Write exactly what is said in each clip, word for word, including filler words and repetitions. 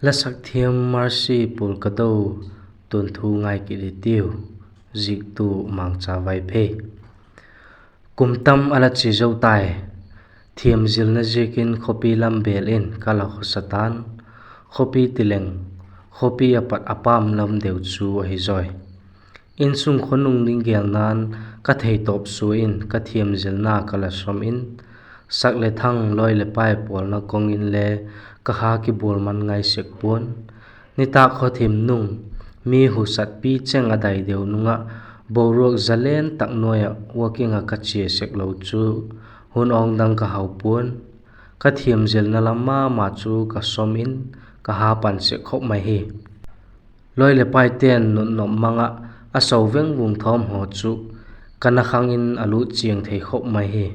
La sak thiam Mercy Pul Ka Do, tun thu ngai kit i tiu, ziktu Mangcha Vaiphei. Kum tam a la chia zo tai, thiam zilna ziakin khawpi lam bêl in ka la khawsa ta'n, khawpi ti leng, khawpi a pat a pâm lam deu chu ahi zawi. Insung khawnung ding gelna'n ka theitawp sua in ka thiam zilna ka la sawm in, sak leh thang, lawi leh pai pawlna kawng inle ka ha kibual man ngai sek pua'n. Nitâk khawthim nung, mi husatpi cheng a dai deu nung ah, boruak zalen tak nuai ah walking ah ka chia sek lo chu, hun awng dang ka hau pua'n. Ka thiam zilna lam ma ma chu ka sawm in, ka ha pan sek khop mai hi. Lawi leh paite'n nutnop mang ah a so veng vung thawm haw chu, ka nakhang in a lût chiang thei khop mai hi.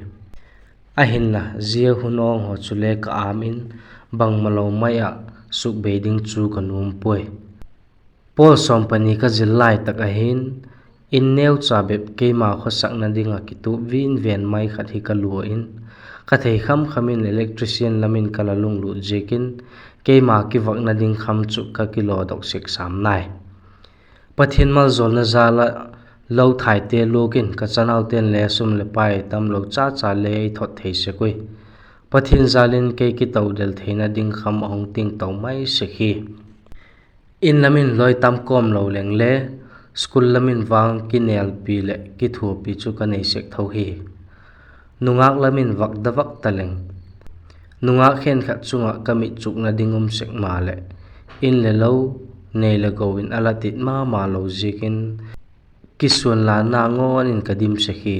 Ahinla, zia hun awng haw chule ka âm in, bangmalo mai ah sukbei ding chu ka nuam puai. Pawl sawm pani ka zil lai tak ahi'n, in neucha bep keima khawsakna ding ah kitup vin ven mai khat hi ka lua in, ka thei kham kham in electrician lam in ka la lunglut ziakin, keima kivakna ding kham chu ka kilawdok sek sam nai. Pathian maljawlna jal ah, lo thaite luak in ka chanaute'n le sum leh pai tamlo cha cha le ei thot thei sek ui. Pathian jal in kei kitodel theina ding kham a hung tingto mai sek hi. In lam in lawi tam kawm lo leng le, school lam in vang kinelpi leh kithuapi chu ka nei sek tho hi. Nungâk lam in vak da vak ta leng, nungâk khenkhat chung ah ka mit chukna ding um sek maleh, in le lo, nei le go in a la tit ma ma lo ziakin, kisuanlana ngawn in ka dim sek hi.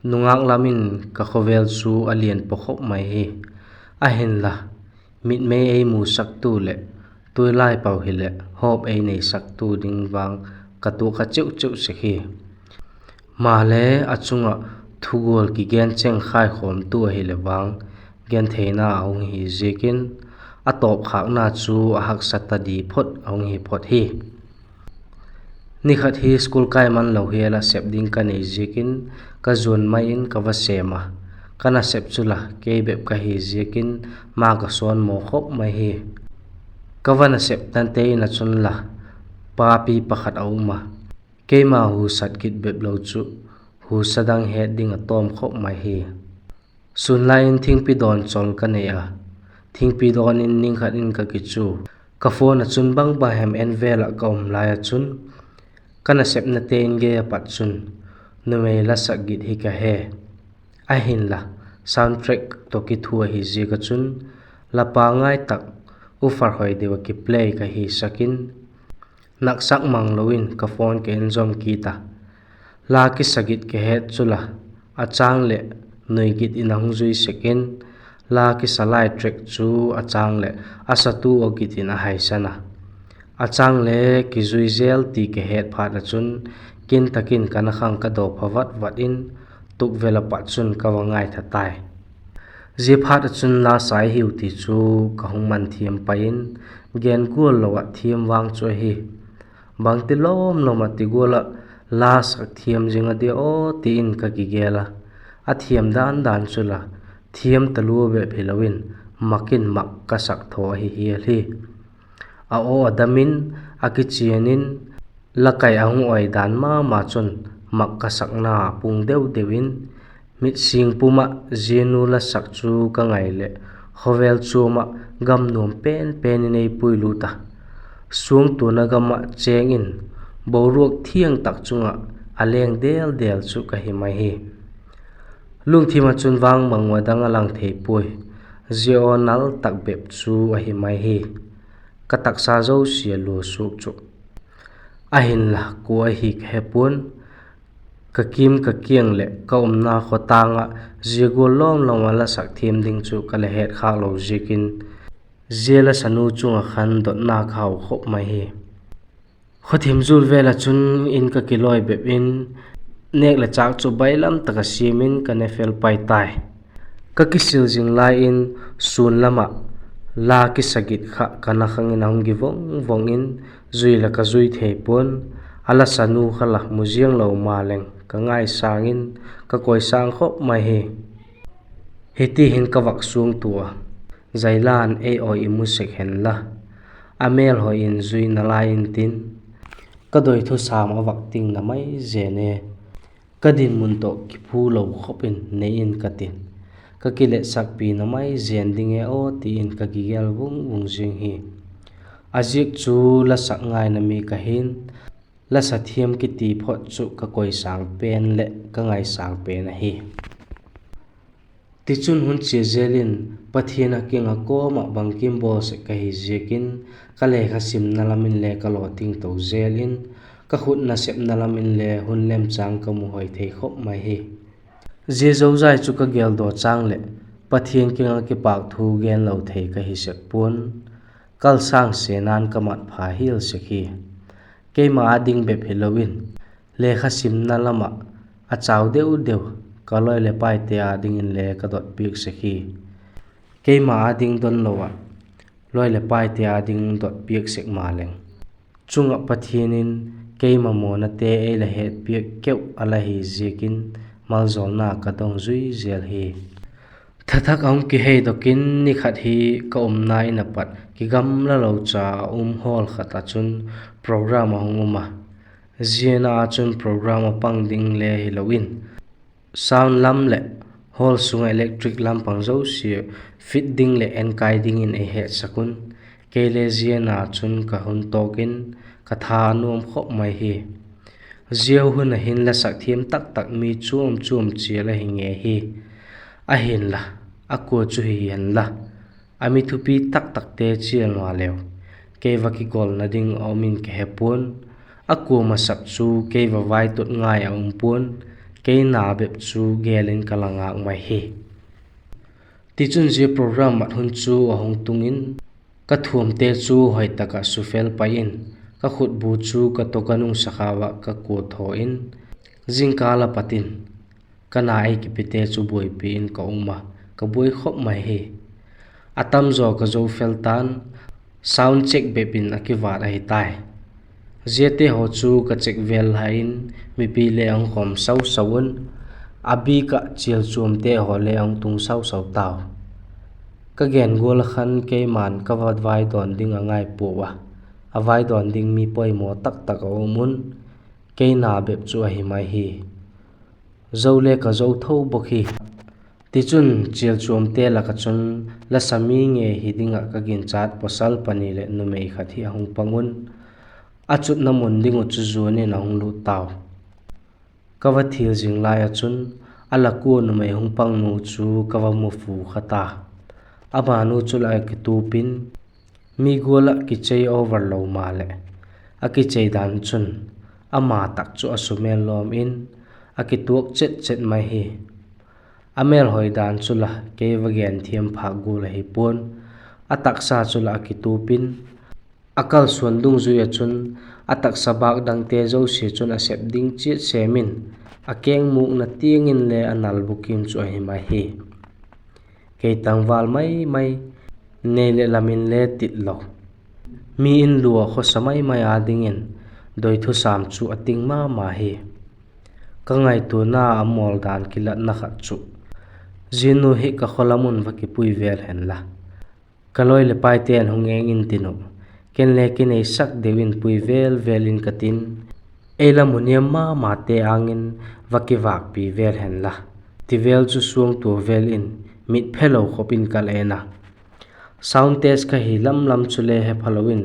Nungâk lam in ka khawvel chu a lian paw khop mai hi. Ahinla, mitmei ei musaktu leh tuilai pau hileh hawp ei neisaktu ding vang ka tuak kha cheu cheu sek hi. Maleh a chung ah thugual kigen cheng khaikhawmtu ahileh vang, gentheina a hung hi ziakin, a tawpkhâkna chu a haksa ta di phot a hung hi phot hi. Ni khat hi school kai man lo hial ah sep ding ka nei ziakin, ka zuan mai in ka va sêm a. Ka nasep chu la kei bep ka hi ziakin, ma ka sawn maw khop mai hi. Ka va nasepnate in ah chun la, papi pakhat a um a, keima husat kit bep lo chu, husa dang het ding a tawm khop mai hi. Sûn lai in thingpi dawn chawl ka nei a, thingpi dawn in ning khat in ka kichu. Ka phone ah chun bang bang hem en vel ah ka um lai ah chun, ka nasepnate in gei a pat chun, numei la sak git hi ka he. Ahinla, soundtrack tawh kithua hi ziak ah chun, la pangai tak, u farhoi deu ah kiplay ka hisak in, naksak mang lo in ka phone ka en zawm kit a. La kisa git ka het chu la, a châng leh nui git in a hung zui sek in, la kisa lai track chu a châng leh a satu aw git in a haisan a. A châng le kizui zel ti ka het phat ah chun, kin tak in ka nakhang ka daw pha vat vat in, tukvel ah pat chun ka va ngaitha tai. Zia phat ah chun la sai hiu ti chu ka hung man thiam pai in, gen gual lo ah thiam vang chu ahi. Bangti lawm lawm ah ti gual ah la sak thiam zing a dia aw ti in ka kigel a. A thiam dan dan chu la, thiam talua bep hilo in, mak in mak ka sak thaw ahi hial hi. A aw a dam in, a kichian in, la kai a hung awi dan ma ma chun, mak ka sakna a pung deu deu in, mit sing pum ah zia nu la sak chu ka ngai leh, khawvel chuam ah gam nuam pen pen in ei puilut a. Suangtuana gam ah chêng in, boruak thiang tak chung ah a leng del del chu ka hi mai hi. Lungthim ah chun vang mang ua dang a lang thei puai, zia aw nal tak bep chu ahi mai hi. Ka taksa zosia lua suak chu. Ahinla kua ahi ka he pua'n, ka kîm ka kiang leh ka umna khawtâng ah zia gual lawm lawm ah la sak thiam ding chu ka la het khâk lo ziakin, zia la sanu chung ah khan dotna ka hau khop mai hi. Khawthim zul vel ah chun in ka kilawi bep in, nêk leh châk chu bailam tak ah siam in ka ne fel pai tai. Ka kisil zing lai in, sûn lam ah la kisa git kha ka nakhang in a hung gi vong vong in, zui la ka zui thei pua'n, a la sanu kha la mu ziang lo maleng ka ngaisâng in, ka koisâng khop mai hi. Hiti hin ka vak suangtua, zaila'n ei awi i mu sek hen la, a mêlhoi in zui nalai intin, ka doi thusam a vak tingna mai zen e. Ka dinmun tawh kiphu lo khop in nei in ka tin, ka kiletsakpina mai zen ding e aw ti in ka kigel vung vung zing hi. A ziak chu la sak ngaina mi ka hin, la sa thiam kiti phot chu ka koisâng pen leh ka ngaisâng pen ahi. Tichun hun chia zel in Pathian a kiang ah kawm ah bangkim bawl sek ka hi ziakin, ka lekha simna lam inle ka lawting to zel in, ka khut nasepna lam inle hun lemchâng ka mu hoi thei khop mai hi. Zia zozai chu ka geldaw châng leh Pathian kiang ah kipâk thu gen lo thei ka hi sek pua'n, kal sâng sena'n ka mat pha hial sek hi. Keima â ding bep hilo in, lekha simna lam ah a chau deu deu ka loi leh paite â dingin le ka dot piak sek hi. Keima â ding don lo ah, loi leh paite â ding dot piak sek maleng, chung ah Pathian in keima mawnate ei la het piak keu a la hi ziakin, maljawlna ka dong zui zel hi. Tha thak a hung kiheidok in ni khat hi ka umna in a pat kigamla lo cha a um hall khat ah chun program a hung um a. Zia na ah chun program a pang ding le hilo in, sound lam leh hall sung ah electric lam pang zosia fit ding leh enkai dingin ei hetsak un, kei le zia na chun ka hun tawk in, ka tha a nuam khop mai hi. Zia hun ah hin la sak thiam tak tak mi chuam chuam chial ahi ngei hi. Ahinla, a kua chu hi hen la, a mi thupi tak takte chial maleu, kei va kigolna ding a um in ka he pua'n, a kua masap chu kei va vaitut ngai a um pua'n, kei na bep chu gel in ka la ngâk mai hi. Tichun zia program mat hun chu a hung tung in, ka thuamte chu hoi tak ah sufel pai in, ka khutbu chu ka to ka nung sakhau ah ka kua thaw in, zingkâl a pat in ka na ei kipite chu buaipi in ka um a, ka buai khop mai hi. A tamzaw ka zo fel ta'n, sound check bep in a kivât ahi tai. Ziate haw chu ka check vel lai in, mipi le a hung khawm sau sau un, a bik ah chial chuamte haw le a hung tung sau sau tau. Ka gen gual ah khan keima'n ka va vaidawn ding a ngai puau a, a vaidawn ding mi poimaw tak tak a um un, kei na bep chu ahi mai hi. Zo le ka zo tho bawk hi. Tichun chial chuamte lak ah chun la sa mi ngei hi ding ah ka ginchat pawsal pani leh numei khat hi a hung pang un, a chutna mun ding uh chu zuan in a hung lût tau. Ka va thil zing lai ah chun, a la kua numei hung pangnu chu ka va mu fu kha ta. Amanu chu la a kitup in, mi gual ah kichei over lo maleh, a kichei dan chun, ama tak chu a sumel lawm in, a kituak chet chet mai hi. A mêlhoi dan chu la kei va gen thiam phâk gual ahi pua'n, a taksa chu la a kitup in, a kalsuan dungzui ah chun, a taksa bâk dangte zosia chun a sep ding chiat sêm in, a kengmukna tiang inle a nal bukim chu ahi mai hi. Kei tangval mai mai, nei leh lam inle tit lo, mi in lua khawsa mai mai â dingin doi thusam chu a ting ma ma hi. Ka ngaituana a mawl dan kilatna khat chu, zia nu hi ka khaw lam un va kipui vel hen la, ka loi leh paite'n hung eng intin uh, ken le kineisak deu in pui vel vel in ka tin, ei la mu niam ma mate âng in va kivâkpi vel hen la, ti vel chu suangtua vel in, mit phelo khop in ka la en a. Sound test ka hi lam lam chule he phalo in,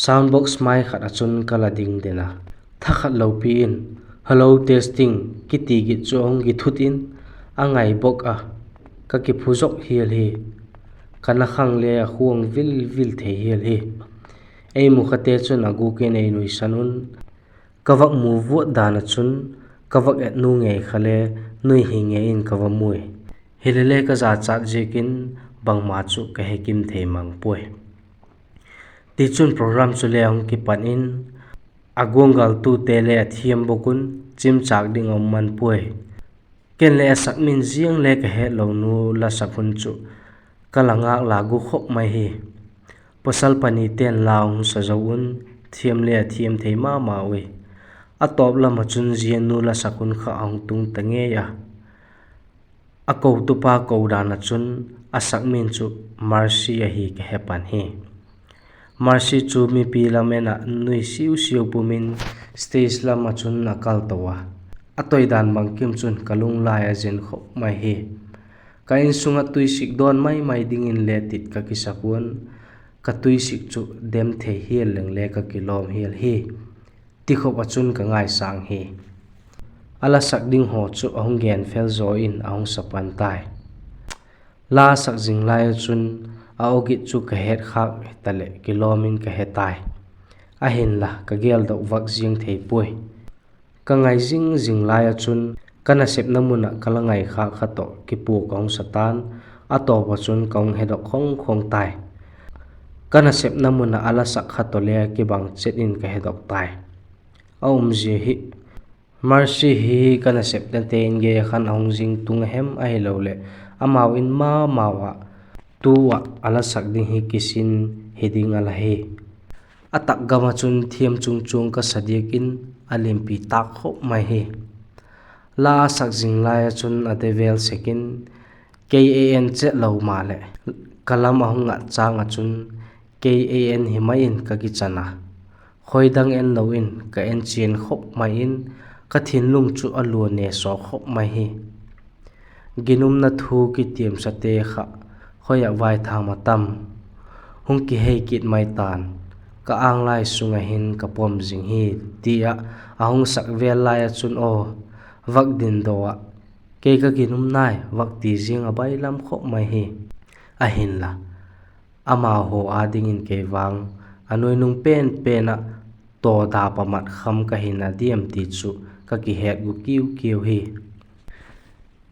sound box mai khat ah chun ka la ding den a. Thakhat lopi in, hello testing, kiti git chu a hung kithut in, a ngai bawk a, ka kiphu zok hial hi. Ka na khang le a khuang vil vil thei hial hi. Ei mu khate chun a gûk in ei nuisan un, ka vak mu vuat dan ah chun, ka vak et nu ngei kha le nui hi ngei in ka va mui. Hilele ka zachat ziakin bangma chu ka he kim thei mang puai. Tichun program chule a hung kipan in, a guanggaltute le a thiam bawk un, chimchâk ding a um man puai. Ken leh a sak min ziang le ka hetlo nu la sak hun chu ka la ngâk la gu khop mai hi. Pawsal panite'n la hung sa zo un, thiam le a thiam thei ma ma ui. A tawp lam ah chun zia nu la sak hun kha a hung tung ta ngei a. A kotupa ko dan ah chun a sak min chu Mercy ahi ka he pan hi. Mercy chu mipi lam en ah nui siau siau pum in stage lam ah chun a kal to a. A toi dan bangkim chun ka lunglai a zin khop mai hi. Ka insung ah tuisik dawn mai mai dingin le tit ka kisa pua'n, ka tuisik chu dem thei hial leng le ka kilawm hial hi, ti khop ah chun ka ngaisâng hi. A la sak ding haw chu a hung gen fel zaw in a hung sa pan tai. La sak zing lai ah chun a awgit chu ka hetkhâk hitaleh kilawm in ka he tai. Ahinla ka geldok vak ziang thei puai. Ka ngai zing zing lai ah chun ka nasepna mun ah ka la ngaikhâk kha tawh kipuak ka hung sa ta'n, a tawp ah chun ka hung hedok khawng khawng tai. Ka nasepna mun ah a la sak kha tawh le kibang chet in ka hedok tai. A umzia hi, Mercy hi ka nasepnate in gei khan a hung zing tung a hem ahiloleh amau in ma mau ah tu ah a la sak ding hi kisin hi ding a la hi. A tak gam ah chun thiam chung chuang ka sa diak in a limpi tâk khop mai hi. La a sak zing lai ah chun a de vel sek in, kei ei en chet lo maleh, ka lam a hung ngat châng ah chun kei ei en hi mai in ka kichan a. Khoi dang en lo in ka en chian khop mai in, ka thinlung chu a lua ne saw khop mai hi. Ginumna thu kitiamsate kha khoi ah vaitham a tam, hung kihei kit mai ta'n, ka ânglai sung ah hin ka pom zing hi, ti ah a hung sak vel lai ah chun aw, vak din daw ah, kei ka ginum nai vak ti ziang a bailam khop mai hi. Ahinla, ama haw â dingin kei vang a nuainung pen pen ah tawda pa mat kham ka hi na diam ti chu ka kihet gu kiu kiu hi.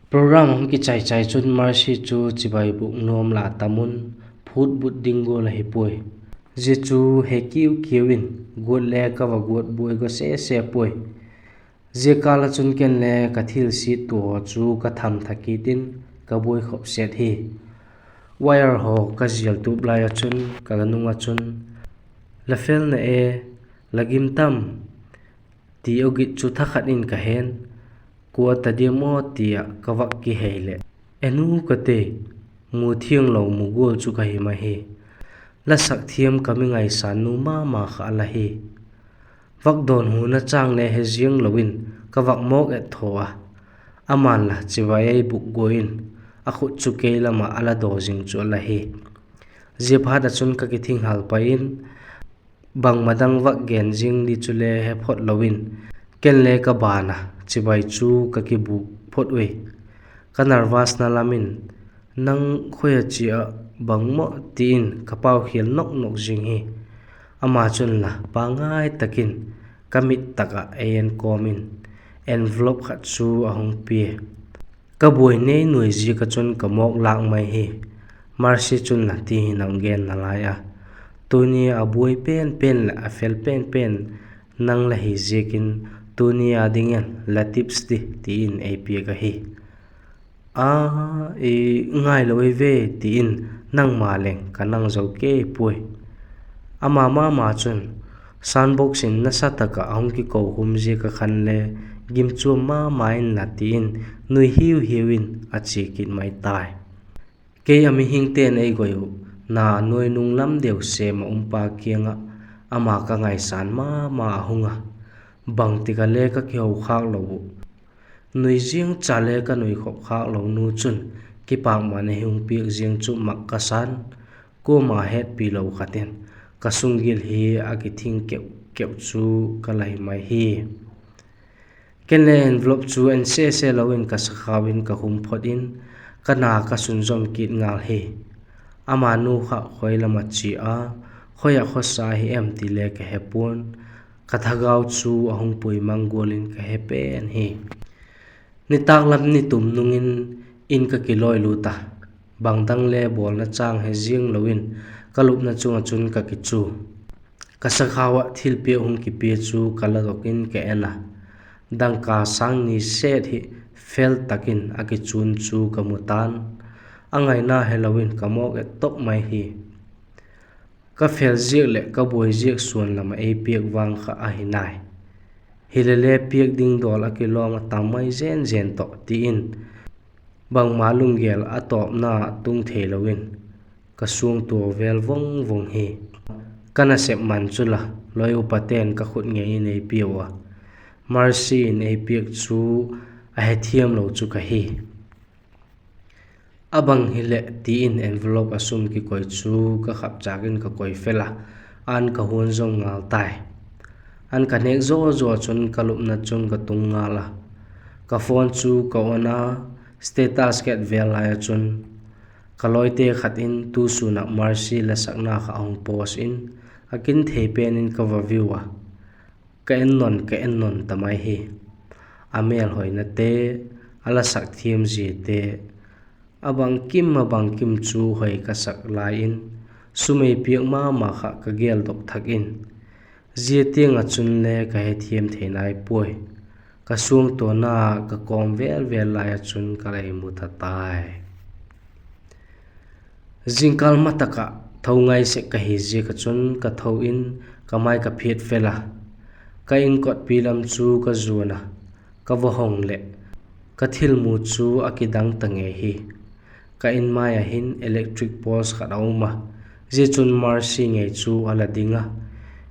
Program hung kichai chai chun Mercy chu chibai bûk nuam la tam un, phut but ding gual ahi puai. Zia chu he kiu kiu in guat le ka va guat buai gaw se se puai. Zia kâl ah chun ken le ka thilsiattua chu ka tham tha kit in ka buai khop set hi. Wire haw ka zial tup lai ah chun ka nung ah chun, La fel na e, la gim tam? ti awgit chu thakhat in ka hen. Kua ta diam aw ti ah ka vak kihei leh, e nu ka ti, mu thianglo mu gual chu ka hi mai hi. La sak thiam ka mi ngaisan nu ma ma kha la hi. Vak dawnhuna châng le he ziang lo in ka vak mawk et thaw a, ama'n la chibai ei bûk guai in a khut chu kei lam ah a la daw zing chu a la hi. Ziaphat ah chun ka kithinghal pai in, bangma dang vak gen zing di chule he phot lo in, ken le ka ban a, chibai chu ka kibûk phot ui. Ka nervousna lam in, Nang khoi a chia ah, bang maw? ti in ka paukhial nok nok zing hi. Ama chun la pangai tak in ka mit tak ah ei en kawm in envelope khat chu a hung pia. Ka buai nei nuai ziak ah chun ka mawk lâk mai hi. Mercy chun la ti hin a hung gen nalai a, Tuni a buai pen pen leh a fel pen pen nang la hi ziakin tuni a dingin la tips di, ti in ei piak ahi. A, ngailo ei ve, ti in nangma leng ka nang zo kei puai. Ama ma ma chun, Sound box in nasa tak ah a hung kikokhum ziak ah khan le gimchuam ma ma in la, ti in nui hiu hiu in a chia kit mai tai. Kei a mihingte'n ei goi uh, na nuainung lam deu sêm ah um pa kiang ah ama ka ngaisan ma ma a hung a, bangtik ah le ka kihokhâk lo uh. Nui ziang cha le ka nui khop khâk lo nu chun kipakman ei hung piak ziang chu mak ka sa'n, kuama hetpi lo khat in ka sunggil hi a kithing keu keu chu ka la hi mai hi. Ken le envelope chu en se se lo in ka sakhau in ka khum phot in, ka na ka sunzawm kit ngal hi. Ama nu kha khoi lam ah chia a, khoi ah khawsa hi em ti le ka he pua'n, ka thagau chu a hung pui mang gual in ka he pen hi. Nitâk lam ni tum nung in, in ka kilawilut a, bangdang le bawlna châng he ziang lo in ka lupna chung ah chun ka kichu. Ka sakhau ah thilpiak hung kipia chu ka ladok in ka en a, dangka sâng ni set hi fel tak in a kichun chu ka mu ta'n, a ngaina helo in ka mawk et top mai hi. Ka fel ziak leh ka buai ziak suan lam ah ei piak vang kha ahi nai. Hilele piak ding dawl a kilawm a tam mai zen zen tawh, ti in bangma lunggel a tawpna tung theilo in ka suangtua vel vang vang hi. Ka nasep man chu la, loi upate'n ka khut ngei in ei piau a, Mercy in ei piak chu a hethiam lo chu ka hi. A bang hileh, ti in envelope ah sum kikoi chu ka khapchâk in ka koi fel a, an ka huan zong ngal tai. An ka nêk zaw zaw chun ka lupna chun ka tung ngal a. Ka phone chu ka on a, status ka et vêl lai ah chun ka lawite khat in tu sûn ah Mercy la sakna kha a hung post in, a kin thei pen in ka va view a, ka en nawn ka en nawn ta mai hi. A mêlhoinate, a la sak thiam ziate, a bangkim a bangkim chu hoi ka sak lai in, sum ei piak ma ma kha ka geldok thak in, zia tiang ah chun le ka hethiam thei nai puai. Ka suangtuana ka kawm vêl vêl lai ah chun ka lei mu ta tai. Zingkâl ma tak ah tho ngai sek ka hi ziak ah chun ka tho in ka mai ka phiat fel a, ka inkotpi lam chu ka zuan a, ka va hong leh ka thilmu chu a kidang ta ngei hi. Ka in mai ah hin electric post khat a um a, zia chun Mercy ngei chu a la ding a,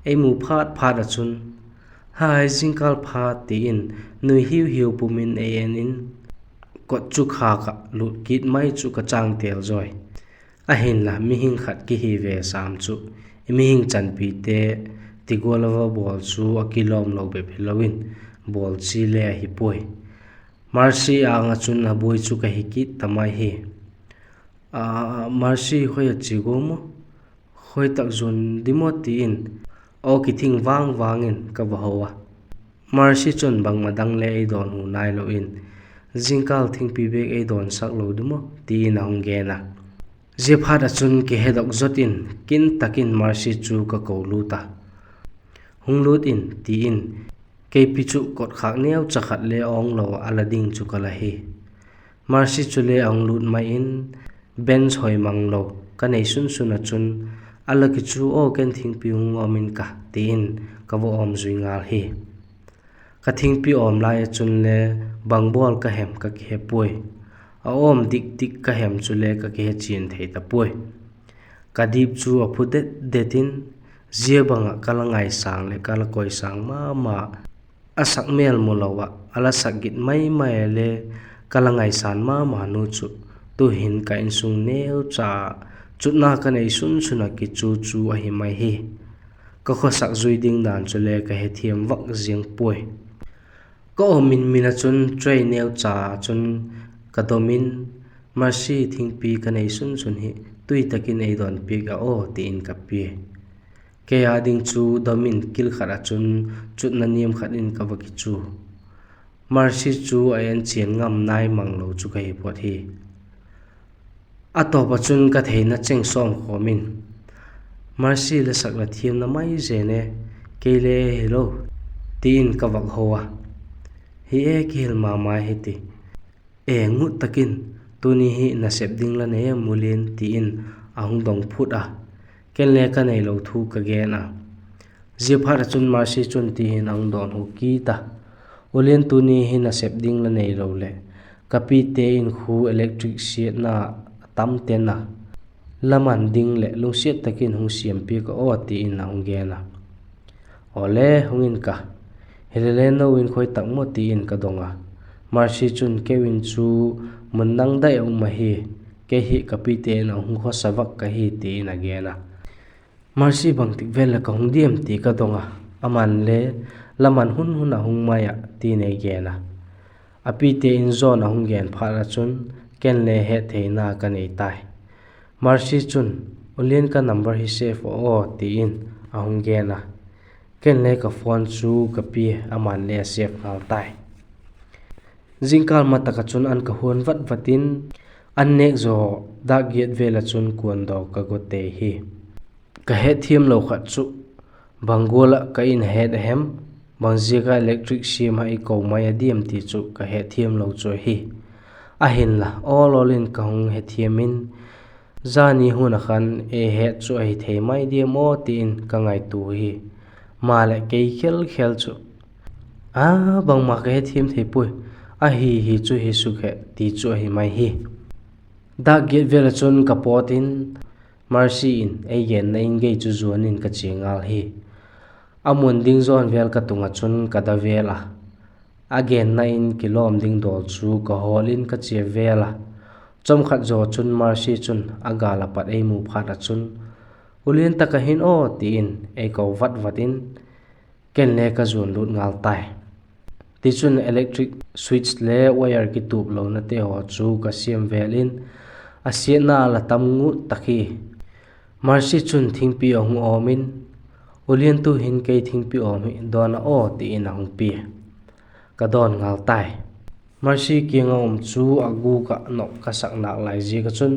ei mu phat phat ah chun, Hai, zingkâl pha, ti in nui hiu hiu pum in ei en in, kot chu khâk ah lût kit mai chu ka chângtêl zawi. Ahinla mihing khat kihi ve sam chu, i mihing chanpite ti gual a va bawl chu a kilawm lo bep hilo in, bawl chi le ahi puai. Mercy âng ah chun a buai chu ka hi kit ta mai hi. A, Mercy, khoi a chia gua maw? Khoi tak zuan di maw? ti in aw kithing vang vang in ka va ho a. Mercy chun bangma dang le ei dawnhu nailo in, Zingkâl thingpi bêk ei dawnsak lo di maw? ti in a hung gen a. Ziaphat ah chun kihedok zot in kin tak in Mercy chu ka ko lût a. Hung lût in, ti in keipi chu kotkhâk neucha khat le awng lo a la ding chu ka la hi. Mercy chule a hung lût mai in, bench hoi mang lo ka nei sun sun ah chun, A la kichu aw, ken thingpi hung awm in ka, ti in ka va awm zui ngal hi. Ka thingpi awm lai ah chun le bang bawl ka hem ka kihe puai. A awm dik dik ka hem chule ka kihe chian thei ta puai. Ka dip chu a phu det det in, zia bang ah ka la ngaisâng leh ka la koisâng ma ma, a sak mêl mu lo ah a la sak git mai mai a le ka la ngaisâng ma ma nu chu, tu'hin ka insung neucha chutna ka nei sun sun ah kichu chu ahi mai hi. Ka khawsak zui ding dan chule ka hethiam vak ziang puai. Ka awm min min ah chun tray neucha chun ka dom in, Mercy, thingpi ka nei sun sun hi tui tak in ei dawn piak a aw, ti in ka pia. Kei â ding chu dom in kil khat ah chun chutna niam khat in ka va kichu. Mercy chu a enchian ngam nai mang lo chu ka hi phot hi. A tawp ah chun ka theina cheng sawm khawm in, Mercy, la sak la thiamna mai zen e, kei le hilo, ti in ka vak ho a. Hi e, kihil ma ma hi ti. E, ngut tak in, tuni hi nasep ding la nei em, Ulian? ti in a hung dong phut a. Ken le ka neilo thu ka gen a. Ziaphat ah chun Mercy chun ti hin a hung dawnhu kit a, Ulian, tuni hi nasep ding la neilo leh, ka pite in khu electric siatna a tam ten a, la man ding leh lungsiat tak in hung siam piak a aw, ti in a hung gen a. Awle, hung in ka, hilele no in khoi tak maw? ti in ka dong a. Mercy chun, Keu in chu mun dang dai a um ahi, kei hi ka pite in a hung khawsa vak ka hi, ti in a gen a. Mercy, bangtik vel leh ka hung diam? ti ka dong a. Aman le, La man hun hun a hung mai ah, ti in ei gen a. A pite in zawn a hung gen phat ah chun, ken le hettheina ka nei tai. Mercy chun, Ulian, ka number hi save aw, ti in a hung gen a. Ken le ka phone chu ka pia, aman le a save ngal tai. Zingkâl ma tak ah chun an ka huan vat vat in, an nêk zaw dâk giat vel ah chun kuandaw ka gu tei hi. Ka hetthiam lo khat chu, bang gual ah ka in het a hem, bang ziak ah electric siam ah i ko mai a diam ti chu ka hetthiam lo chu ahi. Ahinla, awl awl in ka hung hethiam in, zani hun ah khan ei het chu ahi thei mai diam aw, ti in ka ngaitua hi. Maleh kei khel khel chu, A, bangma ka hetthiam thei puai, ahi hi chu hi suk he, ti chu ahi mai hi. Dâk giat vel ah chun ka pawt in, Mercy in ei genna in gei chu zuan in ka chia ngal hi. A mun ding zawn vel ka tung ah chun ka da vel a, a genna in kilawm ding dawl chu ka hawl in ka chia vel a. Chawmkhat zaw chun Mercy chun a gâl ah pat ei mu phat ah chun, U Lian, tak ah hin aw, ti in ei ko vat vat in, ken le ka zuan lut ngal tai. Tichun electric switch le wire kitup lonate haw chu ka siam vel in, a siatna la tam ngut tak hi. Mercy chun thingpi a hung awm in, U Lian, tu hin kei thingpi awm hi dawn a aw, ti in a hung pia. Ka dawn ngal tai. Mercy kiang ah um chu a gûk ah nop ka sak nâk lai ziak ah chun,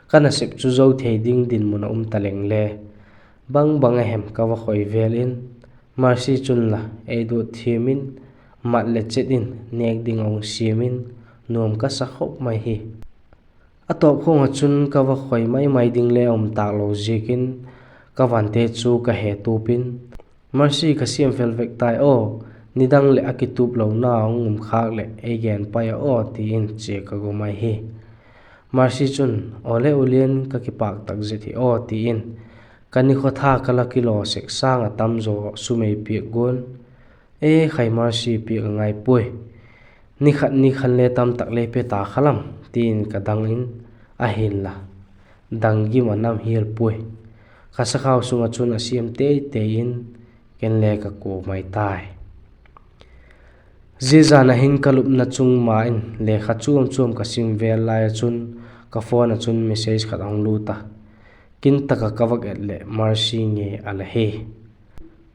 ka nasep chu zo thei ding dinmun ah um ta leng le, bang bang a hem ka va khoi vel in, Mercy chun la ei duat thiam in, mat leh chet in nêk ding a hung siam in, nuam ka sa khop mai hi. A tawp khawng ah chun ka va khoi mai mai ding le um tâk lo ziakin, ka vante chu ka he tup in, Mercy, ka siam fel vek tai aw, nidang leh a kitup lona hung um khâk leh ei gen pai a aw, ti in chia ka gum ai hi. Mercy chun, Awle U Lian, ka kipâk tak zet hi aw, ti in, ka nikhawtha ka la kilaw sek sâng ah tam zaw sum ei piak guan. E khai, Mercy, piak a ngai puai. Ni khat ni khan le tam tak lei pe ta kha lam, ti in ka dang in, ahinla, dang gim a nam hial puai. Ka sakhau sung ah chun a siam tei tei in, ken le ka kua mai tai. Zia zan ah hin ka lupna chung ma in lekha chuam chuam ka sim vel lai ah chun, ka phone ah chun message khat a hung lût a. Kin tak ah ka vak et leh Mercy ngei a la hi.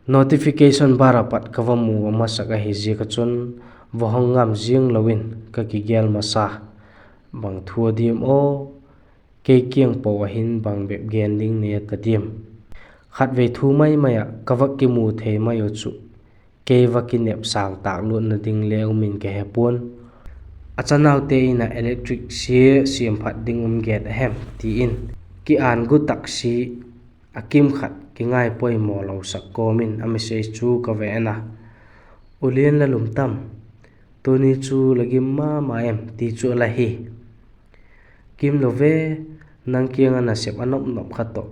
Notification bar ah pat ka va mu a masak ahi ziak ah chun, va hong ngam ziang lo in ka kigel masa. Bang thu a diam aw, kei kiang po ah hin bang bep gen ding nei a ta diam? Khatvei thu mai mai ah ka va kimu thei mai uh chu, kei va kinep sâng tâk lutna ding le um in ka he pua'n. A chanaute in ah electric sia siam phat ding um gen a hem, ti in, ki-ân gu tak si, a kim khat kingai poimaw lo sak kawm in a message chu ka va en a. U Lian, la lum tam? Tuni chu la gim ma ma em? ti chu a la hi. Gim lo ve, nang kiang ah nasep a nop nop kha tawh,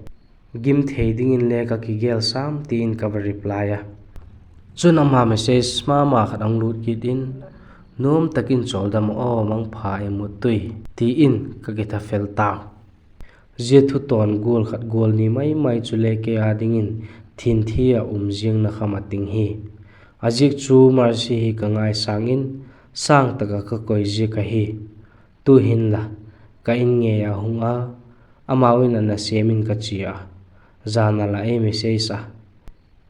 gim thei dingin le ka kigel sam, ti in ka va reply a. Chun ama message ma ma khat a hung lût kit in, Nuam tak in chawldam aw, mangpha, i mut tui, ti in ka kitha fel tau. Zia thu tawn gual khat gual ni mai mai chu le kei â dingin thinthi ah um ziangna kham a ting hi. A ziak chu Mercy hi ka ngaisâng in, sâng tak ah ka koi ziak ahi. Tu'hin la, ka in ngei a hung a, amau in a nasêm in ka chia a, jan a la ei message a,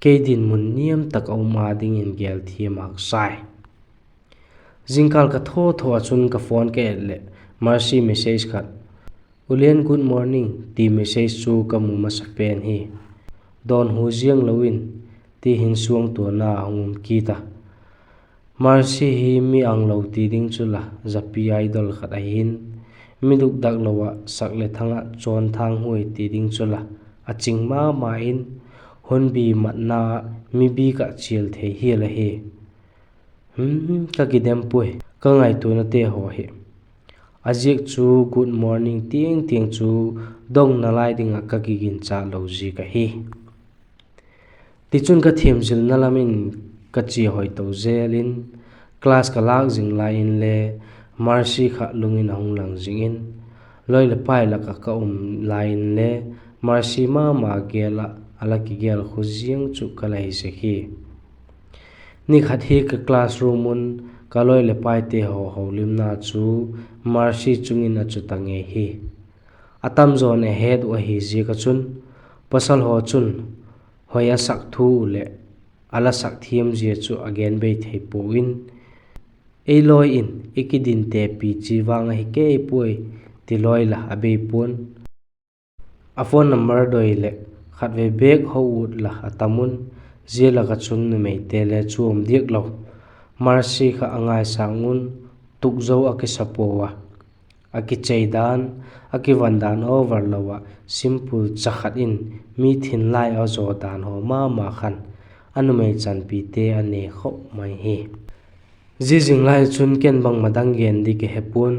kei dinmun niam tak a um â dingin gel thiam hak sai. Zingkal ka thaw thaw ah chun ka phone ka et leh Mercy message khat, U Lian, good morning, ti message chu ka mu masa pen hi. Dawnhu ziang lo in, ti hin suangtuana a hung um kit a. Mercy hi mi anglo ti ding chu la, zapi idol khat ahi'n, mi dukdak lo ah sak leh thang ah chawn thang huai ti ding chu la, a ching ma ma in, hunbi matna ah mi bik ah chial thei hial ahi. Hmm, ka kidem puai, ka ngaituanate haw hi. A ziak chu good morning tiang tiang chu dongna lai ding ah ka kiginchat lo ziak ahi. Tichun ka thiamzilna lam in ka chia hoi to zel in, class ka lâk zing lai inle Mercy kha lung in a hung lang zing in, lawi leh pai lak ah ka um lai inle Mercy ma ma gel ah a la kigel khu ziang chu ka la hi sek hi. Ni khat hi ka classroom un ka lawi leh paite haw holimna chu Mercy chung in a chu ta ngei hi. A tamzaw'n a het uh ahi ziak ah chun, pasal haw chun hoi a sak thu uh leh a la sak thiam zia chu a gen bei thei puau in, ei lawi in i kidintepi chi vang ahi kei puai, ti lawi la a bei pua'n. A phone number doi leh khatvei bêk ho ut la a tam un, zia lak ah chun numeite le chuam diak lo. Mercy kha a ngaisâng un, tukzo a kisa puau a, a kichei dan, a kivan dan over lo ah simple cha khat in mi thinlai a zaw dan haw ma ma khan a numei chanpite a ne khop mai hi. Zia zing lai chun ken bangma dang gen ding ka he pua'n,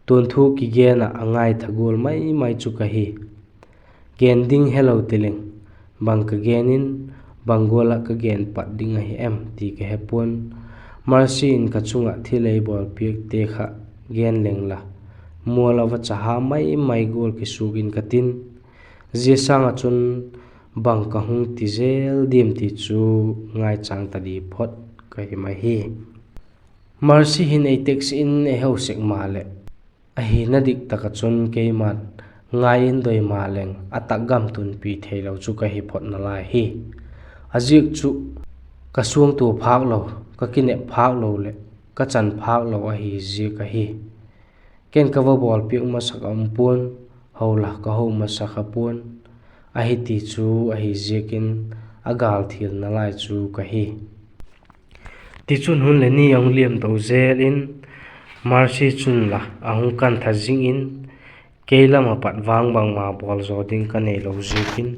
tuanthu kigen ah a ngaitha gual mai mai chu ka hi. Gen ding helo ti leng, bang ka gen in, bang gual ah ka gen pat ding ahi em ti ka he pua'n. Mercy in ka chung ah thil ei bawlpiakte kha gen leng la, mual a vacha ha mai mai gual kisuak in ka tin. Zia sâng ah chun bang ka hung ti zel diam ti chu ngaichâng ta di phot ka hi mai hi. Mercy hin ei text in ei ho sek maleh, ahina dik tak ah chun keima'n ngai in doi ma leng a tak gam tunpi theilo chu ka hi phot nalai hi. A ziak chu ka suangtua phâk lo, ka kinep phâk lo leh ka chan phâk lo ahi ziak ahi. Ken ka va bawlpiak masak a um pua'n, ho la ka ho masak a pua'n, ahi ti chu ahi ziak in a gâl thial nalai chu ka hi. Tichun hun leh ni a hung liam do zel in, Mercy chun la a hung kantha zing in, kei lam ah pat vang bangma bawl zaw ding ka neilo ziakin,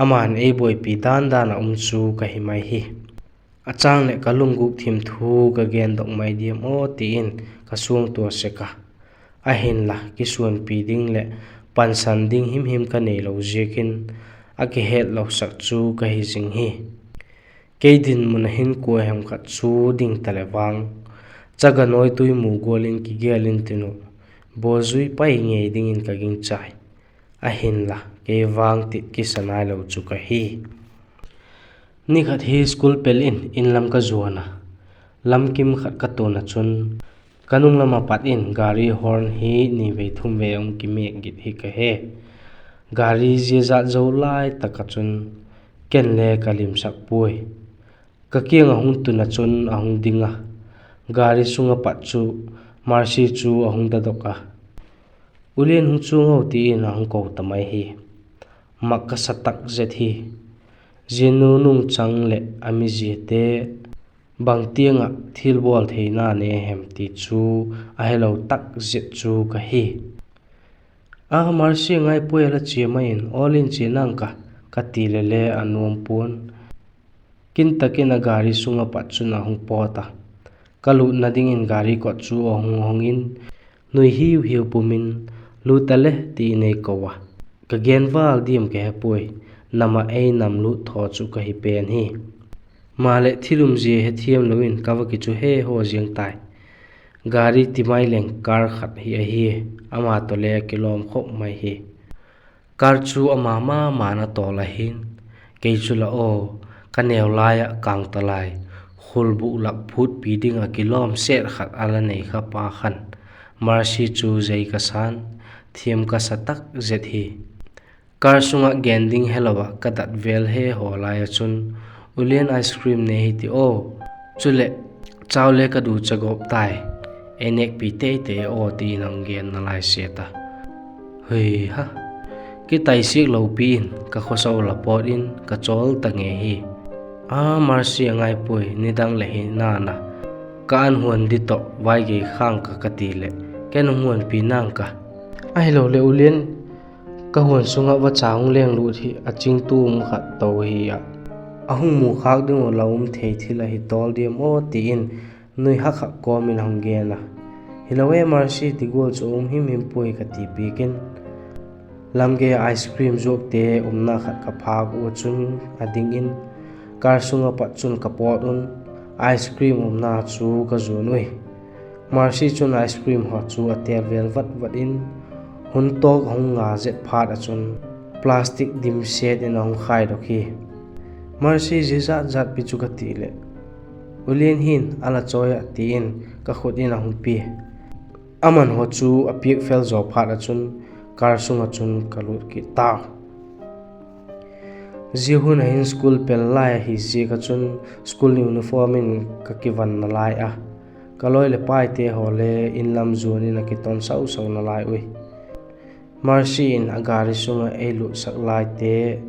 ama'n ei buaipi dan dan ah um chu ka hi mai hi. A châng leh ka lunggûk thim thu ka gendok mai diam aw ti in ka suangtua sek a. Ahinla kisuanpi ding leh pansan ding himhim ka neilo ziakin, a kihetlosak chu ka hi zing hi. Kei dinmun ah hin kua hem khat chu ding ta leh vang, chaga nawitui mu gual in kigel intin uh, bawlzui pai ngei dingin ka gingchai. Ahinla kei vang tit kisa nailo chu ka hi. Ni khat hi school pel in inlam ka zuan a, lamkim khat ka tun ah chun, ka nung lam ah pat in gari horn hi ni vei thum vei a hung kimêk git hi ka he. Gari zia zat zo lai tak ah chun ken le ka limsak puai. Ka kiang ah hung tun ah chun a hung ding a, gari sung ah pat chu Mercy chu a hung dadok a, U Lian, hung chuang o, ti in a hung ko ta mai hi. Mak ka sa tak zet hi. Zia nu nungchang leh a miziate bang tiang ah thilbawl theina nei hem ti chu a helo tak zet chu ka hi. A, Mercy a ngai puai, a la chia mai in, awl in chia nang ka, ka ti le le a nuam pua'n. Kin tak in a gari sung ah pat chun a hung pawt a, ka lutna dingin gari kot chu a hung hong in, nui hiu hiu pum in, Lut ta le, ti in ei ko a. Ka gen val diam ka he puai, nam ah ei nam lut thaw chu ka hi pen hi. Maleh thil umzia hethiam lo in ka va kichu he haw ziang tai. Gari ti mai leng car khat hi ahi, ama tawh le a kilawm khop mai hi. Car chu ama ma ma'n a tawl ahi'n, kei chu la aw, ka neu lai ah kâng ta lai, khulbuk lak phutpi ding ah kilawm set khat a la nei kha pa khan, Mercy chu zei ka sa'n, thiam ka sa tak zet hi. Car sung ah gen ding helo ah ka dat vel he haw lai ah chun, U Lian, ice cream nei hi ti aw, chuleh chau le ka du cha gawp tai, ei nêkpi tei tei aw, ti in a hung gen nalai set a. Hui ha, kitaisiak lopi in ka khawsa la pawt in ka chawl ta ngei hi. A, Mercy a ngai puai, nidang leh hi na'n a, ka an huan di tawh vai gei khang ka, ka ti leh, Ken hung huanpi nang ka, ahiloleh U Lian, ka huan sung ah vacha hung lenglut hi a chingtu um khat to hi a, a hung mu khâk ding uh la um thei thil ahi tawl diam aw, ti in nui hak hak kawm in a hung gen a. Hilo e Mercy, ti gual chu a um him him puai, ka ti piak in, lamgei ah ice cream zuakte umna khat ka phâk ua chun a ding in, car sung ah pat chun ka pawt un, ice cream umna chu ka zuan ui. Mercy chun ice cream haw chu a têl vel vat vat in, hun tawk a hung nga zet phat ah chun plastic dim set in a hung khaidok hi. Mercy, zia zat zatpi chu, ka ti leh, U Lian hin a la chawi ah, ti in ka khut in a hung pia. Aman haw chu a piak fel zaw phat ah chun car sung ah chun ka lût kit tau. Zia hun ah hin school pel lai ahi ziak ah chun school uniform in ka kivan nalai a, ka lawi leh paite haw le inlam zuan in a kiton sau sau nalai ui. Mercy in a gari sung ah ei lutsak laite,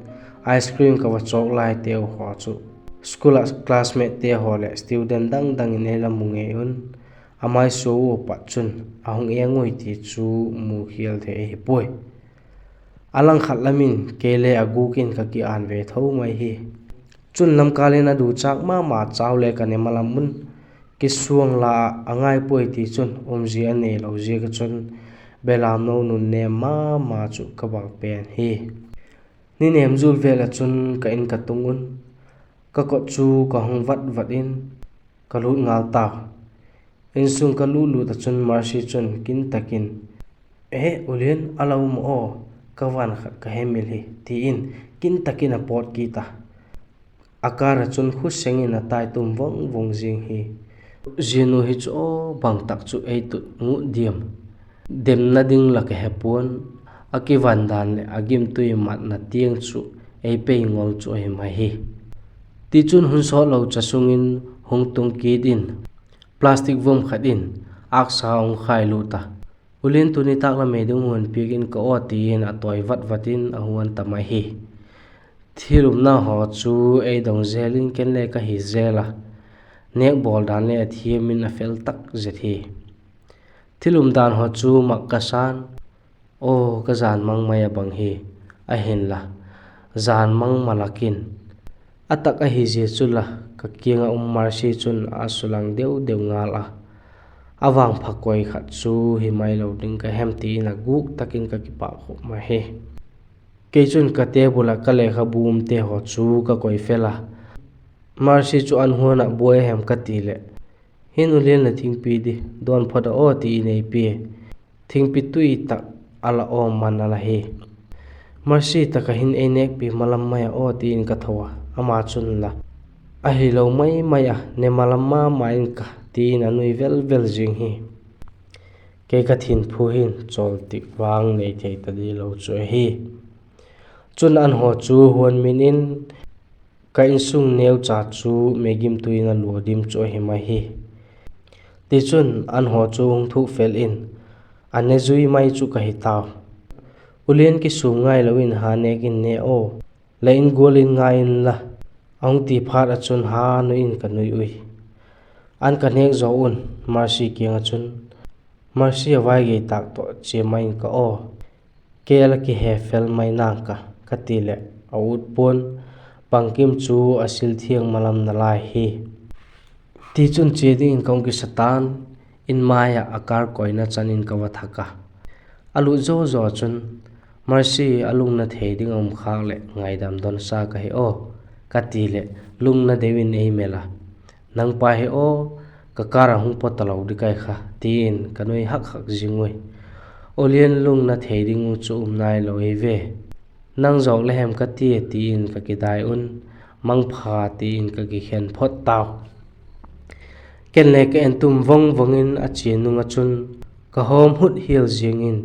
ice cream ka va chawk laite uh haw chu school ah classmatete haw leh student dang dang in ei la mu ngei un, a maisua ua pat chun a hung eng ui ti chu mukhial thei ahi puai. A langkhat lam in kei le a gûk in ka kiân ve tho mai hi. Chun lamkâl in a duchâk ma ma chau le ka ne ma lam un, kisuang la ah a ngai puai ti chun umzia a neilo ziak ah chun belamno nunnêm ma ma chu ka bang pen hi. Ni nêm zual vel ah chun ka in ka tung un, ka kot chu ka hung vat vat in, ka lût ngal tau. Insung ka lût lût ah chun Mercy chun kin tak in, E, U Lian, a la um aw, ka van khat ka hemil hi, ti in kin tak in a pawt kit a. A kâr ah chun khu seng in a tai tum vang vang ziang hi. Zia nu hi chu aw, bang tak chu ei tut ngut diam? Demna ding la ka he pua'n, a kivan dan leh a gimtui matna tiang chu ei pei ngol chu ahi mai hi. Tichun hun sawt lo cha sung in hung tung kit in, plastic vom khat in âksa hung khai lût a. U Lian, tuni tâk la mei ding huan piak in ka aw, ti in a tawi vat vat in a huan ta mai hi. Thil umna haw chu ei dong zel in ken le ka hi zel a, nêk bawl dan le a thiam in a fel tak zet hi. Thil um dan haw chu mak ka sa'n, aw, ka jan mang mai a bang hi, ahinla, jan mang ma lak in, a tak ahi zia chu la, ka kiang ah um Mercy chun a sulang deu deu ngal a. A vangpha koi khat chu hi mai lo ding ka hem, ti in a gûk tak in ka kipâk khop mai hi. Kei chun ka table ah ka lekhabu umte haw chu ka koi fel a, Mercy chu an huan ah buai a hem ka ti leh, Hin, U Lian, la thingpi di dawn phot a aw, ti in ei pia. Thingpi tui tak a la awm man a la hi. Mercy, tak ah hin ei nêkpi malam mai a aw, ti in ka tho a, ama chun la, Ahilo mai mai a, ne malam ma ma ing ka, ti in a nui vel vel zing hi. Kei ka thinphu hin chawl tik vang nei thei ta dilo chu ahi. Chun an haw chu huan min in, ka insung neucha chu meigimtui in a lua dim chu ahi mai hi. Tichun an haw chu hung thuk fel in, a ne zui mai chu ka hi tau. U Lian, kisûm ngailo in ha nêk in ne aw, la in gual in ngai inla, a hung ti phat ah chun ha nui in ka nui ui. An ka nêk zaw un, Mercy kiang ah chun, Mercy, a vai gei tâk tawh chia mai in ka aw, kei a la kihe fel mai nang ka, ka ti leh a ut pua'n, bangkim chu a sil thiang malam nalai hi. Tichun chia dingin ka hung kisa ta'n, in mai ah a kâr koina chan in ka va thak a. A lut zaw zaw chun, Mercy, a lungna thei ding a um khâk leh ngaidam donsa ka hi aw, ka ti leh lungna deu in ei mel a, Nang pa hi aw, ka kâr ah hung paw talo di kai kha, ti in ka nui hak hak zing ui. U Lian, lungna thei ding u chu um nailo ei ve. Nang zawk le hem ka tia, ti in ka kidai un, Mangpha, ti in ka kikhen phot tau. Ken le ka en tum vang vang in a chia nung ah chun ka hawm hut hial ziang in,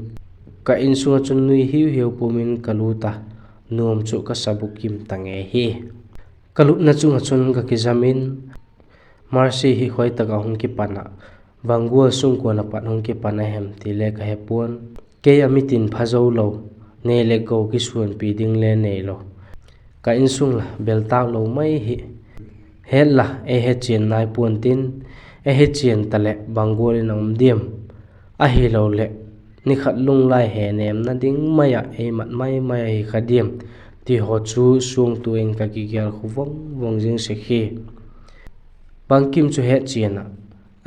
ka insung ah chun nui hiu hiau pum in ka lût a, nuam chu ka sa bukim ta ngei hi. Ka lupna chung ah chun ka kizam in, Mercy hi khoi tak ah hung kipan ah, bang gual sungkuan ah pat hung kipan a hem ti le ka he pua'n. Kei a mitin pha zo lo, nei leh go kisuanpi ding le neilo, ka insung la bel tâk lo mai hi. Het la ei hechian nai pua'n tin, ei hechian ta leh bang gual in a um diam? Ahiloleh ni khat lunglai henêmna ding mai ah ei mat mai mai ahi kha diam? ti haw chu suangtua in ka kigel khu vang vang zing sek hi. Bangkim chu hetchian ah,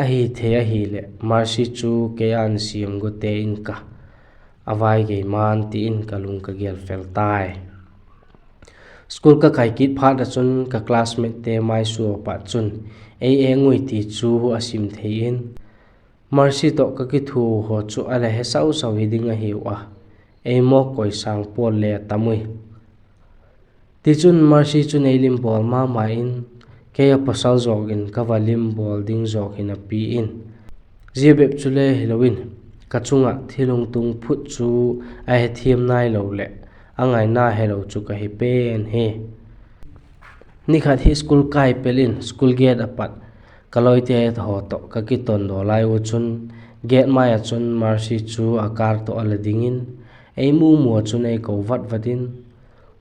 ahi thei ahileh Mercy chu kei ân siam gute in ka, a vai gei ma'n, ti in ka lung ka gel fel tai. School ka kai kit phat ah chun ka classmatete maisua pat chun ei eng ui ti chu a sim thei in, Mercy tawh ka kithua haw chu a la he sau sau hi ding ahiu a, ei mawk koi sâng pawl le a tam ui. Tichun Mercy chun ei limbawl ma ma in, kei a pawsal zawk in ka va limbawl ding zawk hin a pi in, zia bep chule hilo in, ka chung ah thil hung tung phut chu a hethiam nailo leh a ngaina helo chu ka hi pen hi. Ni khat hi school kai pel in school gate ah pat ka lawite haw tawh ka kitondaw lai u chun, gate mai ah chun Mercy chu a car tawh a la ding in, ei mu mu ah chun ei ko vat vat in,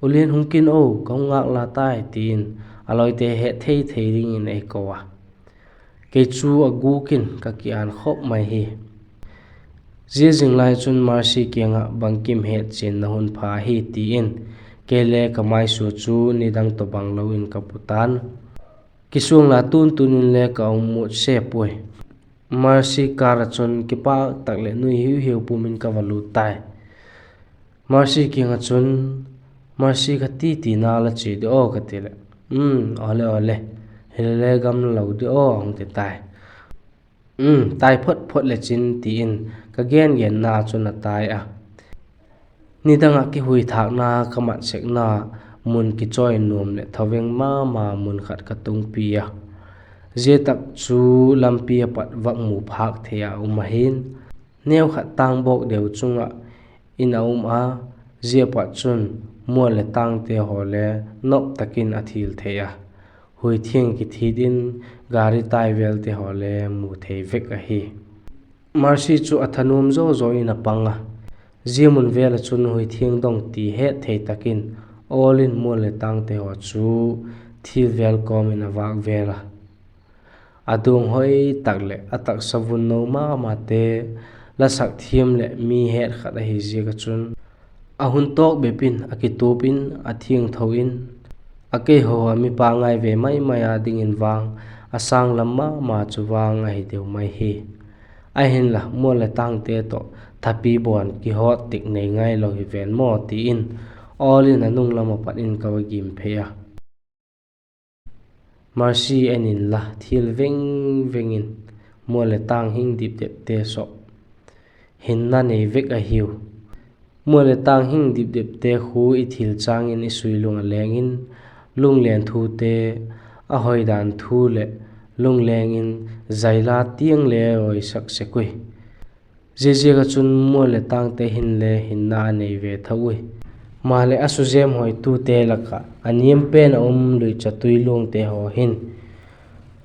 U Lian, hung kin o, ka hung ngâk la tai, ti in a lawite het thei thei dingin ei ko a. Kei chu a gûk in ka kiân khop mai hi. Zia zing lai chun Mercy kiang ah bangkim hetchianna hun pha hi ti in, kei le ka maisua chu nidang tawhbang lo in ka pu ta'n. Kisuang la tun tun in le ka um mut se puai. Mercy car ah chun kipâk tak leh nui hiu hiau pum in ka va lût tai. Mercy kiang ah chun, Mercy, ka ti tina la chia di aw, ka ti leh, Um, awle awle, hilele gam lo di aw, a hung ti tai. Um, tai phot phot le chin, ti in ka gen genna chun a tai a. Nidang ah kihuithâkna ka mat sekna mun kichawi nuam leh thaveng ma ma mun khat ka tungpi a. Zia tak chu lampi a pat vak mu phâk thei a um ahi'n, neu khat tâng bawk deu chung ah in a um a, zia pat chun mual leh tângte haw le nop tak in a thil thei a, hui thiang kithit in gari tai vêlte haw le mu thei vek ahi. Mercy chu a thanuam zaw zaw in a pang a, zia mun vêl ah chun hui thiang dong ti het thei tak in awl in mual leh tângte haw chu thil vêl kawm in a vâk vêl a. A duang hoi tak leh a taksa vun no ma mate, la sak thiam leh mi het khat ahi ziak ah chun, a hun tawk bep in a kitup in a thiangtho in, a keihaw a mipa ngai ve mai mai â dingin vang a sâng lam ma ma chu vang ahi deu mai hi. Ahinla mual leh tângte tawh thapi bawn kihawt tik nei ngailo hi ven maw, ti in awl in a nung lam ah pat in ka va gim phei a. Mercy, en inla, thil veng veng in, mual leh tâng hing dipdepte sawp, hinna nei vek ahiu. Mual leh tâng hing dipdepte khu i thil châng in i sui lung a leng in, lunglen thute, a hoidan thu leh lungleng in zaila tiang le oisak sek ui. Ziaziak ah chun mual leh tângte hinle hinna a nei ve tho ui. Maleh a suzêm hoitute lak ah a niam pen a um luicha tui luangte haw hin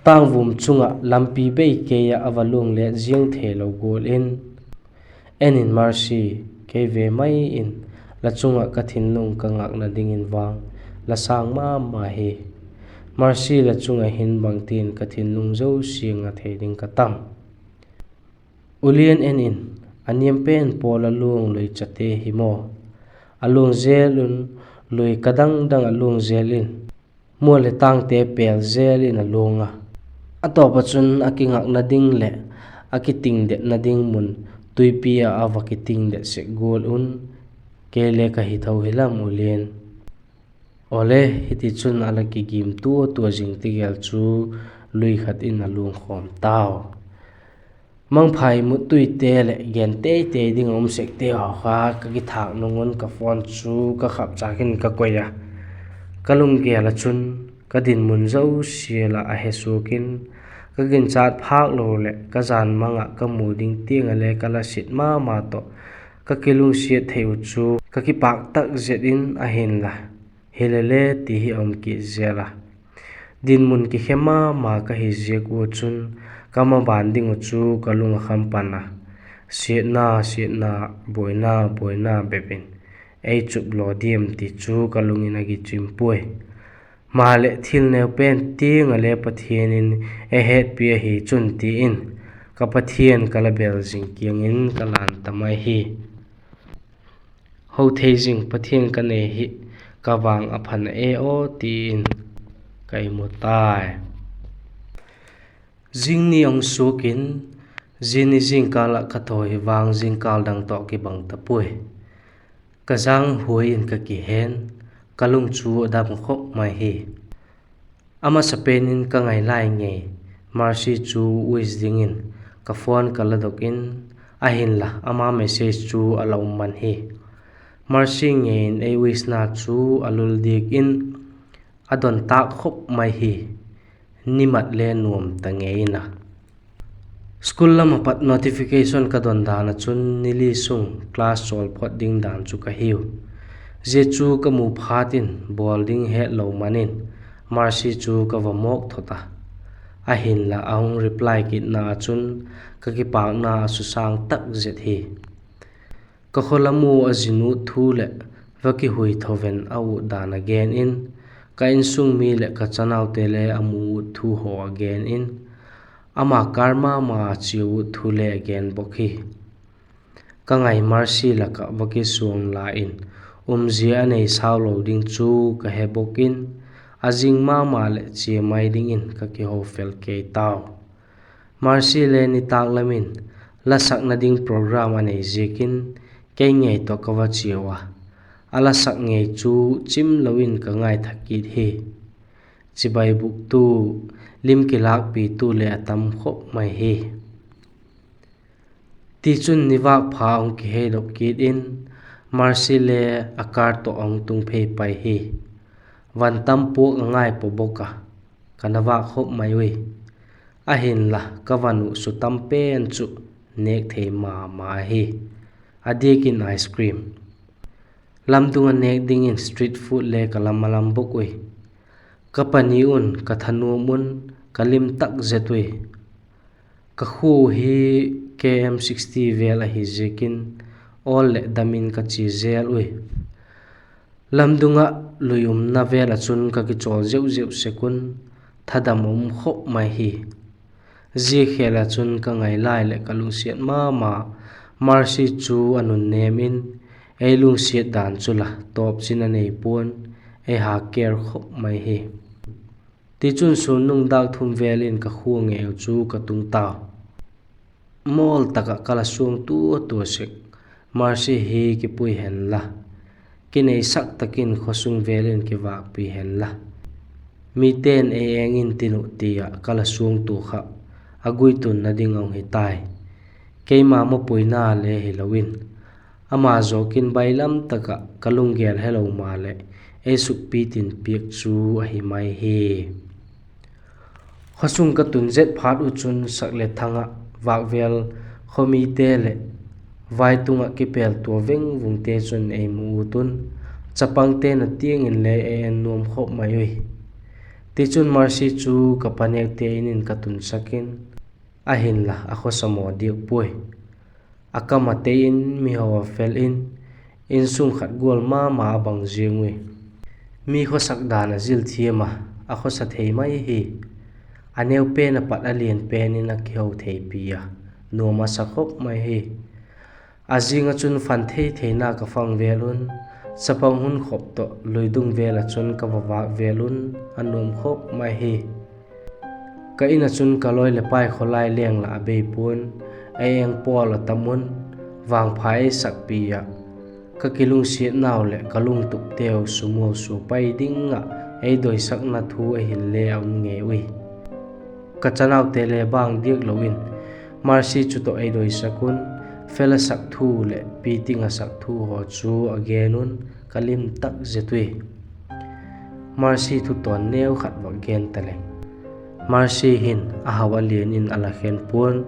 tângvum chung ah lampi bei kei ah a va luang let ziang theilo gual in, en in Mercy, kei ve mai in, la chung ah ka thinlung ka ngakna dingin vang la sâng ma ma hi. Mercy, la chung ah hin bangtin ka thinlung zosia nga thei ding ka tam? U Lian, en in, a niam pen pawl a luang luichate hi maw, a luang zel un, lui ka dang dang a luang zel in, mual leh tângte pêl zel in a luang a. A tawp ah chun a kingakna ding leh a kitingdetna ding mun tuipi ah a va kitingdet sek gual un, kei le ka hi tho hi lam U Lian. Awle, hitichun a la kigim tua tua zing tigel chu lui khat in a luang khawm tau. Mangpha i mut tuite leh gen tei tei ding a um sekte haw kha ka kithâk nung un ka phone chu ka khapchâk in ka koi a. Ka lunggel ah chun ka dinmun zosia lah a hesuak in, ka ginchat phâk lo leh ka jan mang ah ka mu ding tiang ah le ka la sit ma ma tawh ka kilungsiat thei uh chu ka kipâk tak zet in, ahinla hilele ti hi a um kit zel a. Dinmun kikhe ma ma ka hi ziak ua chun ka maban ding uh chu ka lung a kham pan a, siatna siatna, buaina buaina bep in ei chup law diam ti chu ka lung in a kichim puai. Maleh thil neu pen tiang ah le Pathian in ei hetpi ahi chun ti in, ka Pathian ka la bel zing kiang in ka lan ta mai hi. Ho thei zing Pathian ka nei hi, ka vang a pha na e aw ti in ka imu tai. Zing ni a hung suak in, zia ni zingkal ah ka thaw hi vang zingkal dang tawh kibang ta puai. Ka jang huai in ka kihen, ka lung chu a dam khop mai hi. A masapen in ka ngai lai ngei Mercy chu wish dingin ka phone ka la dok in, ahinla ama message chu a la um man hi. Mercy ngei in ei wishna chu a lul diak in, a don tâk khop mai hi. Ni mat le nuam ta ngei in a. School lam ah pat notification ka don dan ah chun ni li sung class chawl phot ding dan chu ka hiu. Zia chu ka mu phat in bawl ding hetlo man in Mercy chu ka va mawk thot a. Ahinla a hung reply kitna ah chun ka kipâkna a susâng tak zet hi. Ka khaw lam ua a zin ut thu leh va kihui thaven a ut dan a gen in, ka insung mi leh ka chanaute le a mu ut thu haw a gen in, ama kâr ma ma a chia ut thu le a gen bawk hi. Ka ngai Mercy lak ah va kisuang la in, umzia a nei sau lo ding chu ka he bawk in, a zing ma ma leh chia mai dingin ka kihofel kei tau. Mercy le nitâk lam in la sakna ding program a nei ziakin kei ngei tawh ka va chiau a. A la sak ngei chu chim lo in ka ngaitha kit hi. Chibai bûktu, lim kilâkpitu le a tam khop mai hi. Tichun ni vâk pha hung kiheidok kit in, Mercy le a car tawh a hung tung phei pai hi. Van tam puak a ngai paw bawk a, ka na vâk khop mai ui. Ahinla ka van uh su tam pen chu nêk thei ma ma ahi. A diak in ice cream. Lamdung ah nêk dingin street food le ka lam a lam bawk ui. Ka pani un ka thanuam un, ka lim tak zet ui. Ka khua hi K M sixty vêl ahi ziakin, awl leh dam in ka chia zel ui. Lamdung ah lui umna vêl ah chun ka kichawl zeu zeu sek un, thadam a um khop mai hi. Zia khêl ah chun ka ngai lai leh ka lungsiat ma ma, Mercy chu a nunnêm in, ei lungsiat dan chu la tawp chin a nei pua'n, ei ha care khop mai hi. Tichun sûnnung dâk thum vêl in ka khua ngei uh chu ka tung tau. Mawl tak ah ka la suang tua tua sek. Mercy hi kipui hen la, kineisak tak in khawsung vêl in kivâkpi hen la. Mite'n ei eng in tin uh ti ah ka la suang tua kha, a guitunna ding a hung hi tai. Keima mapuina le hilo in, ama zawk in bailam tak ah ka lunggel helo maleh, ei sukpi tin piak chu ahi mai hi. Khawsung ka tun zet phat uh chun sak le thang ah vâk vêl khawmite leh vaitung ah kipêl tua veng vungte chun ei mu ut un, chapangte'n a tiang inle ei en nuam khop mai ui. Tichun Mercy chu ka panêkte in in ka tunsak in, ahinla a khawsa maw diak puai. A kam a tei in, mihaw a fel in, insung khat gual ma ma a bang ziang ui. Mi khawsak dan a zil thiam a, a khawsa thei mai hi. A neu pen a pat a lian pen in a kiho theipi a, nuam a sa khop mai hi. A zing ah chun fan thei theina ka fang vêl un, chapang hun khop tawh luidung vêl ah chun ka va vâk vêl un, a nuam khop mai hi. Ka in ah chun ka lawi leh pai khawlai leng lah a bei pua'n, ei eng pawl a tam un, vangpha ei sakpi ah, ka kilungsiatnau leh ka lungtupteu sumawl sua pai ding ah ei doisakna thu a hil le a um ngei ui. Ka chanaute le bang diak lo in, Mercy chu tawh ei doisak un, fel a sak thu leh piting a sak thu haw chu a gen un, ka lim tak zet ui. Mercy thu tawn neu khat vak gen ta leng. Mercy hin a hau a lian in a la khen pua'n,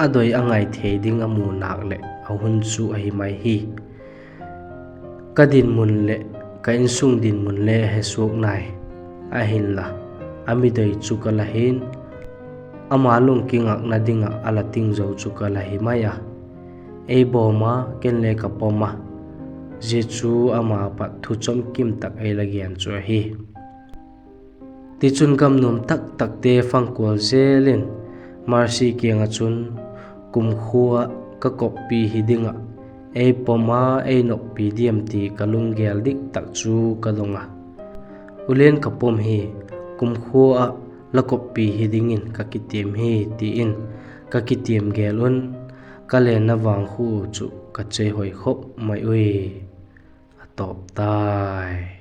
a doi a ngai thei ding a mu nâk leh a hun chu ahi mai hi. Ka dinmun leh ka insung dinmun le a he suak nai. Ahinla, a midoi chu ka la hi'n, ama lungkingakna ding ah a la ting zo chu ka la hi mai a. Ei bawm a, ken le ka pom a. Zia chu ama pat thu chomkim tak ei la gen chu ahi. Tichun gam nuam tak takte fangkual zel in, Mercy kiang ah chun, kumkhua ah ka koppi hi ding ah ei pom a, ei noppi diam ti ka lunggel dik tak chu ka dong a. Ulen ka pom hi, kumkhua ah la koppi hi dingin ka kitiam hi, ti in ka kitiam gel un, ka lenna vangkhu chu ka chei hoi khop mai ui. A tawp tai.